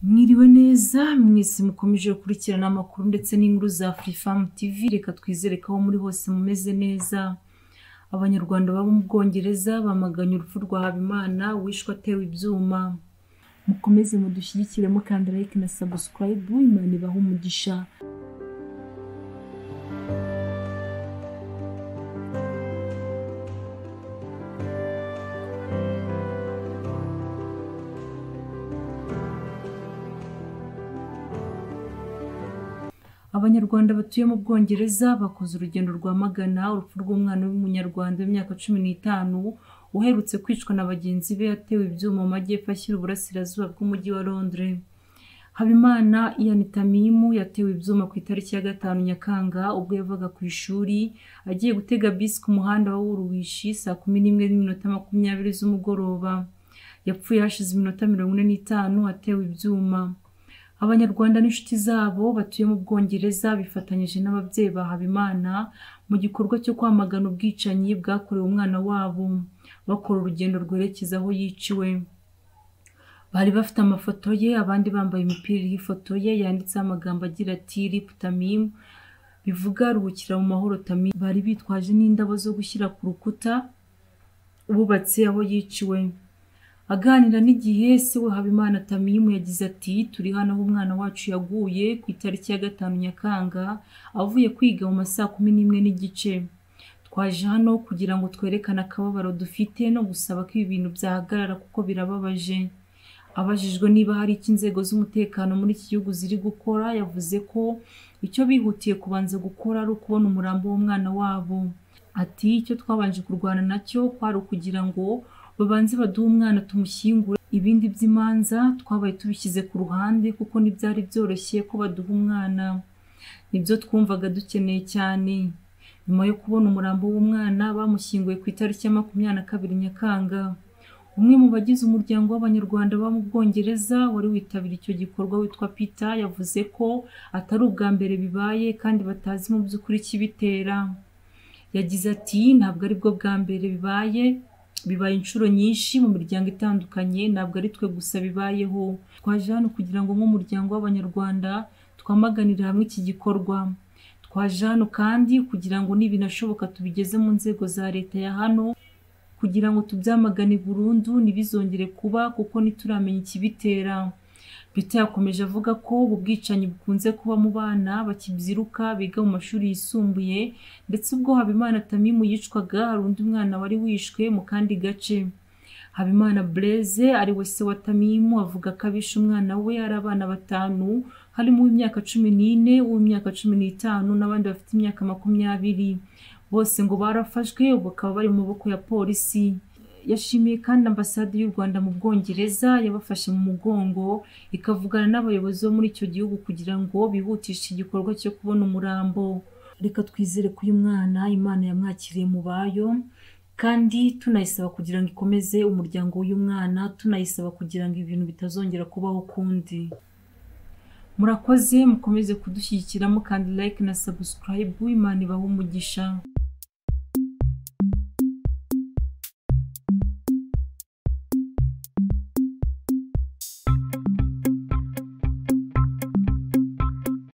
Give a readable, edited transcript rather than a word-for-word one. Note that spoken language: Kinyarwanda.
Mwiriwe neza mwese mukomeje gukurikirana amakuru ndetse n'inkuru za Afrifame TV, reka twizere ko aho muri hose mumeze neza. Abanyarwanda baba mu Bwongereza bamaganye urupfu rwa Habimana wishwe atewe ibyuma. Mukomeze mudushyigikire mukanda like na subscribe, Imana ibahe umugisha. Abanyarwanda batuye mu Bwongereza bakoze urugendo rwamagana urupfu rw'umwana w'umunyarwanda w'imyaka 15 uherutse kwicwa na bagenzi be atewe ibyuma mu majyepfo ashyira uburasirazuba bw'umujyi wa Londres. Habimana Ian Tamimu yatewe ibyuma ku itariki ya 5 Nyakanga ubwo yavaga ku ishuri agiye gutega bisi ku muhanda wa Woolwich saa 11:20 z'umugoroba. Yapfuye hashize iminota 45 atewe ibyuma. Abanyarwanda n'inshuti zabo batuye mu Bwongereza bifatanyije n'ababyeyi ba Habimana mu gikorwa cyo kwamagana ubwicanyi bwakorewe umwana wabo, bakora urugendo rwerekeza aho yiciwe. Bari bafite amafoto ye, abandi bambaye imipira iriho ifoto ye yanditseho amagambo agira ati "Rip Tamim", bivuga ruhukira mu mahoro Tamim. Bari bitwaje n'indabo zo gushyira ku rukuta bubatse aho yiciwe. Aganira n'igihe, se we Habimana Tamimu yagize ati "Turi hano aho umwana wacu yaguye ku itariki ya 5 Nyakanga avuye kwiga mu masaa 11:15. Twaje hano kugira ngo twerekane akababaro dufite no gusaba ko ibi bintu byahagarara kuko birababaje." Abajijwe niba hari icyo inzego z'umutekano muri iki gihugu ziri gukora, yavuze ko icyo bihutiye kubanza gukora ari ukubona umurambo w'umwana wabo. Ati "Icyo twabanje kurwana nacyo kwari ukugira ngo babanze baduhe umwana tumushyingure, ibindi by'imanza twabaye tubishyize ku ruhande kuko ntibyari byoroshye ko baduha umwana. Nibyo twumvaga dukeneye cyane." Nyuma yo kubona umurambo w'umwana bamushyinguye ku itariki ya 22 Nyakanga. Umwe mu bagize umuryango w'Abanyarwanda baba mu Bwongereza wari witabiriye icyo gikorwa witwa Peter yavuze ko atari ubwa mbere bibaye kandi batazi mu by'ukuri ikibitera. Yagize ati "Ntabwo aribwo bwa mbere bibaye, bibaye inshuro nyinshi mu miryango itandukanye, ntabwo ari twe gusa bibayeho. Twaje hano kugira ngo nk'umuryango w'Abanyarwanda twamaganire hamwe iki gikorwa. Twaje hano kandi kugira ngo nibinashoboka tubigeze mu nzego za leta ya hano kugira ngo tubyamagane burundu ntibizongere kuba kuko ntituramenya ikibitera." Peter yakomeje avuga ko ubu bwicanyi bukunze kuba mu bana bakibyiruka biga mu mashuri yisumbuye, ndetse ubwo Habimana Tamimu yicwaga hari undi mwana wari wishwe mu kandi gace. Habimana Blaise ari we se wa Tamimu avuga ko abishe umwana we ari abana 5 harimo uw'imyaka 14, uw'imyaka 15 n'abandi bafite imyaka 20. Bose ngo barafashwe ubu bakaba bari mu maboko ya polisi. Yashimiye kandi ambasade y'u Rwanda mu Bwongereza yabafashe mu mugongo ikavugana n'abayobozi bo muri icyo gihugu kugira ngo bihutishe igikorwa cyo kubona umurambo. Reka twizere ko uyu mwana Imana yamwakiriye mu bayo, kandi tunayisaba kugira ngo ikomeze umuryango w'uyu mwana, tunayisaba kugira ngo ibintu bitazongera kubaho ukundi. Murakoze, mukomeze kudushyigikira mukanda like na subscribe, Imana ibahe umugisha.